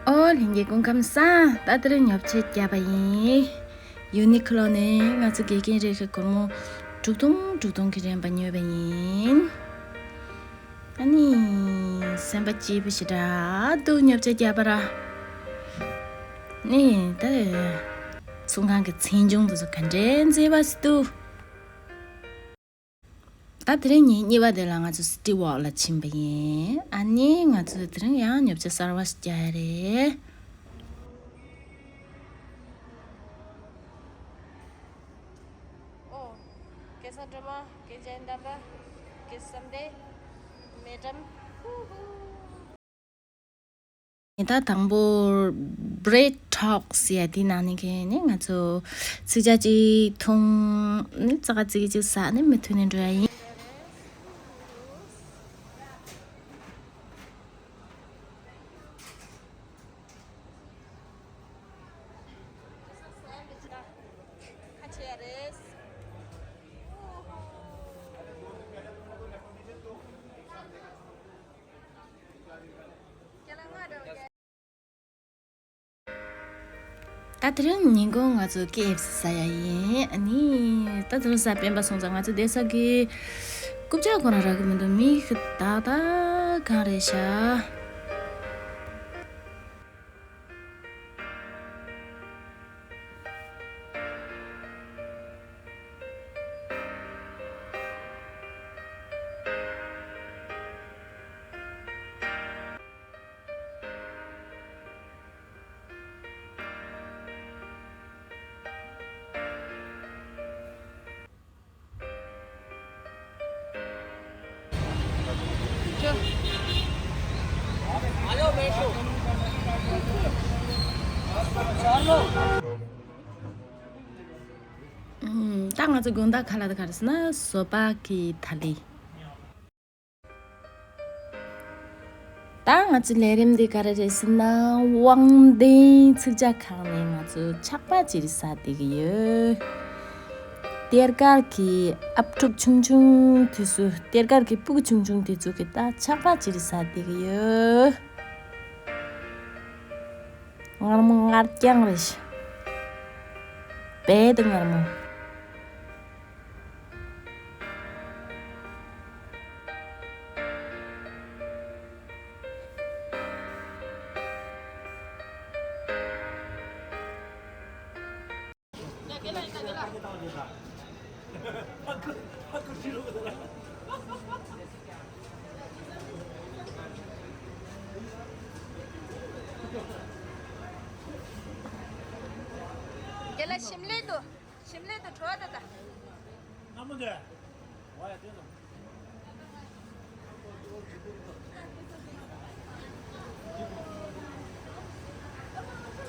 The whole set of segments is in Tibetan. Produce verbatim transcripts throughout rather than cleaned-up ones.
ཨོ་ལྷན་རྒྱས་སྐུ་ཁམས་བཟང་། ད་དེ་རིང་ཉོ་ཆ་བརྒྱབ་པ་ཡིན། ཡུ་ནི་ཁི་ལོ་ནས་ང་ཚོ་དགེ་རྒན་རེ་རེ་སྒོར་མོ་དྲུག་སྟོང་དྲུག་སྟོང་གི་རིན་པ་ཉོས་པ་ཡིན། ཨ་ནི། སེམས་པ་སྐྱིད་པོ་ཞེ་དྲག་འདུག་ཉོ་ཆ་བརྒྱབ་པ་ར། ནི་ད། ཚོང་ཁང་གི་ཚན་ཆུང་དེ་ཚོ་ག་འདྲའི་མཛེས་པ་ཞིག་འདུག་ད་དེ་རིང་ཉིན་གཉིས་པ་དེ་ལ་ང་ཚོ་སི་ཊི་ཝོག་ལ་ཕྱིན་པ་ཡིན། ཨ་ནི་ང་ཚོ་དེ་རིང་ཡང་ཉོ་ཆ་གསར་བ་ཞིག་བརྒྱབ་ཡ་རེད། ཨོ། སྐལ་བཟང་སྒྲོལ་མ། སྐལ་ལྡན་དམ་པ། སྐལ་བཟང་བདེ། མེ་ཏམ། ཧུ་ཧུ། ད་དང་པོ་བྷི་རེཌ་ཊོག་ཟེར་ཡ་དེ་ནང་ནས་ཁེ་ནས་ང་ཚོ་ཚིག་ཇ་གཅིག་འཐུང་ནས་ཙག་ཙིག་གཅིག་ཟ་ནས་མུ་མཐུད་ནས་འགྲོ་ཡ་ཡིན། ད་དེ་རིང་ཉིན་གུང་ང་ཚོ་ཀེ་ཨེཕ་སི་ཟ་ཡ་ཡིན། ཨ་ནི་ད་དེ་རིང་གཟའ་སྤེན་པ་སོང་ཙང་ང་ཚོ་བསྡད་ས་གི་རྐུབ་ཀྱག་ཁོ་རང་རག་གི་མི་འདུག་མི་ཤི་ཏག་ཏག་གང་རེད་ཤག་ད་ང་ཚོ་དགོང་དག་ཁ་ལག་དེ་ག་རེ་ཟེར་ན་བཟོ་པ་གི་ཐ་ལི། ད་ང་ཚོའི་ལས་རིམ་འདི་ག་རེ་རེད་ཟེར་ན། དབང་ལྡན་ཚིག་ཇ་ཁང་ནས་ང་ཚོ་ཆག་པ་ཅིག་ཟ་བསྡད་ཀྱི་ཡོད། གཏེར་སྒར་གྱི་ཨབ་ཕྲུག་ཆུང་ཆུང་དེ་ཚོ། གཏེར་སྒར་གྱི་སྤུ་གུ་ཆུང་ཆུང་དེ་ཚོ་གིས་ད་ཆག་པ་ཅིག་ཟ་བསྡད་ཀྱི་ཡོད། མངར་མོ་མངར་རྐྱང་རེད་ཤག་རྦད་དེ་མངར་མོ། རྒན་ལགས། ཞིམ་ལེ་འདུག་ཞིམ་ལེ་དང་བྲོ་བ་དང་། ལྷ་མོ་འདི། འོ་ཡ་དེ་ལ།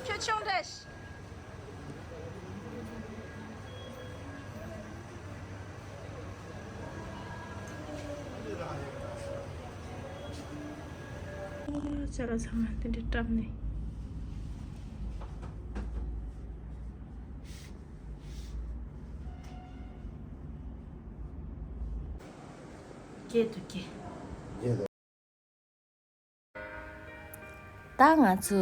ཁྱོད་ཆུང་དྲགས། ཅ་ལག་ཚང་མ་དེ་འདྲ་བཀྲམ་ནས། སྐྱེལ་དུ་སྐྱེལ། ད་ང་ཚོ་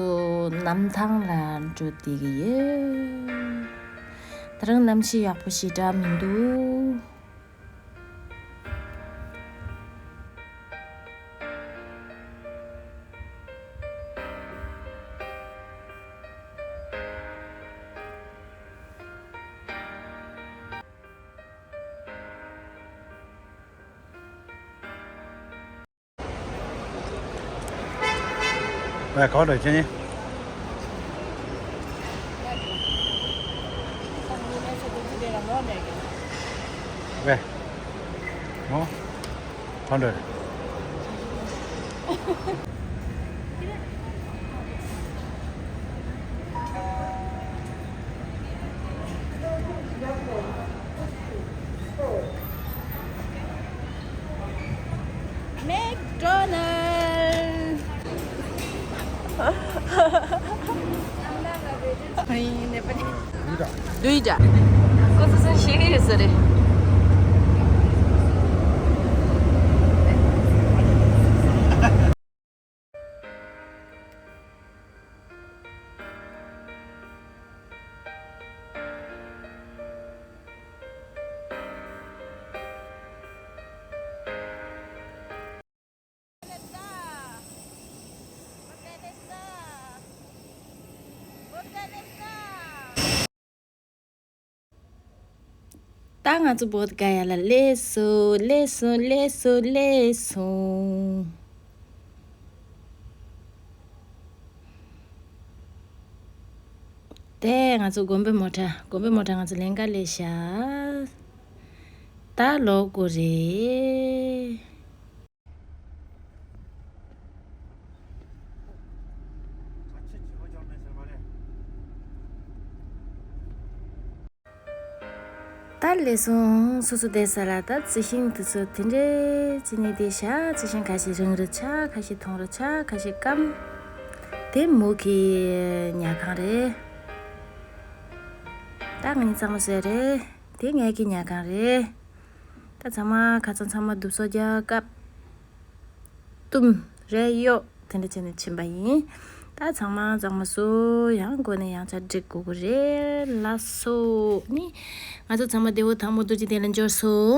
གནམ་ཐང་ལ་འགྲོ་བསྡད་ཀྱི་ཡོད། ད་རུང་གནམ་གཤིས་ཡག་པོ་ཞེ་དྲག་མི་འདུག་ཨེ། ག་པར་འགྲོ་ཡི་ཁྱེད་གཉིས། ཨེ། ཨོ། ག་པར་འགྲོ་ཡི། McDonald's. ཨ་ནི་ནེ་པ་ལི། དུས་འདྲ། ཁོ་ཚོ་སུན་ཤེས་ཀྱི་ཡོད་ས་རེད། ད་ང་ཚོ་བོད་ག་ཡ་ལ་སླེབས་སོང་། སླེབས་སོང་། སླེབས་སོང་། སླེབས་སོང་། དེ་ང་ཚོ་དགོན་པའི་མོ་ཊ། དགོན་པའི་མོ་ཊ་ང་ཚོ་ལེན་ག་སླེབས་ཤག་ད་ལོག་དགོས་རེད། ད་སླེབས་སོང་། སོ་སོ་བསྡད་ས་ལ། ད་རྩི་ཤིང་དེ་ཚོ་དེ་འདྲས་ཅི་ནས་བསྡད་ཤག་རྩི་ཤིང་ཁ་ཤས་རིང་རུ་ཆགས། ཁ་ཤས་ཐུང་རུ་ཆགས། ཁ་ཤས་སྐམ། དེ་མོ་གི་ཉལ་ཁང་རེད། ད་ང་གཉིས་ཚང་མ་བཟོས་རེད། དེ་ངའི་གི་ཉལ་ཁང་རེད། ད་ཚང་མ་ཁ་སང་ཚང་མ་རྡུལ་སོ་རྒྱག་སྐབས་བཏུམ་རེ་གཡོག་དེ་འདྲ་བྱས་ནས་ཕྱིན་པ་ཡིན། ད་ཚང་མ་གཙང་མ་བཟོས། ཡང་སྒོ་ནས་ཡང་བསྐྱར་སྒྲིག་དགོས་ཀྱི་རེད་ལགས་སོ། ནི་ང་ཚོ་ཚང་མ་བདེ་པོ་ཐང་མོ་རྡོ་རྗེ་གདན་ལ་འབྱོར་སོང་།